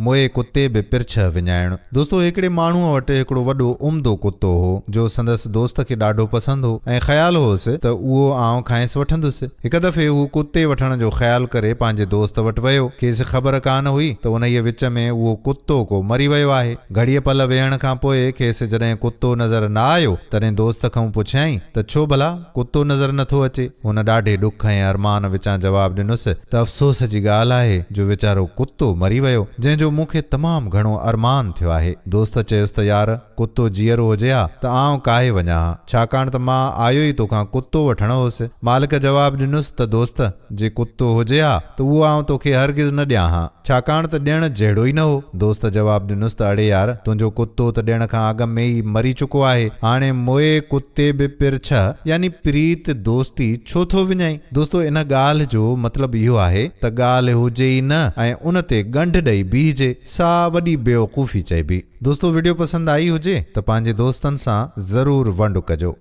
موئي ڪتي به پرڇهه وڃائڻ. دوستو هڪڙي ماڻهوء وٽ هڪڙو وڏو عمدو ڪتو هو، جو سندس دوست کي ڏاڍو پسند هو ۽ خيال هوس ته اهو آئون کانئس وٺندس. هڪ دفعي هو ڪتي وٺڻ جو خيال ڪري پنهنجي دوست وٽ ويو. کيس خبر ڪانه هئي ته انهيء وچ ۾ اهو ڪتو ڪو مري ويو آهي. گهڙيء پل ويهڻ کان پوء کيس جڏهن ڪتو نظر نه آيو، تڏهن دوست کئون پڇيائين ته ڇو ڀلا؟ ڪتو نظر نه ٿو اچي. هن ڏاڍي ڏک ۽ ارمان وچان جواب ڏنس ته افسوس جي ڳالهه آهي جو ويچارو ڪتو مري ويو، جنهن جو مون کي تمام گهڻو ارمان ٿيو آهي. دوست چيس ته يار، ڪتو جيئرو هجي ها ته آئون ڪاهي وڃان ها، ڇاڪاڻ ته مان آيو ئي توکان ڪتو وٺڻ هوس. مالڪ جواب ڏنس ته دوست، جي ڪتو هجي ها ته اهو آئون توکي هرگز نه ڏيان ها، ڇاڪاڻ ته ڏيڻ جهڙو ئي نه هو. دوست جواب ڏنس ته اڙي يار، تنهنجو ڪتو ته ڏيڻ کان اڳ ۾ ئي مري چڪو آهي، هاڻي موئي ڪتي به پرڇ يعني پريت، دوستي، ڇو ٿو وڃائين؟ دوستو ان ڳالهه جو مطلب اهو آهي ته ڳالهه هجي ئي نه ۽ ان تي ڳنڍ ڏئي بيهجي، سا وڏي بيوقوفي چئبي. دوستو وڊيو پسند آئي هجي ته پنهنجي دوستن سان ضرور ونڊ ڪجو.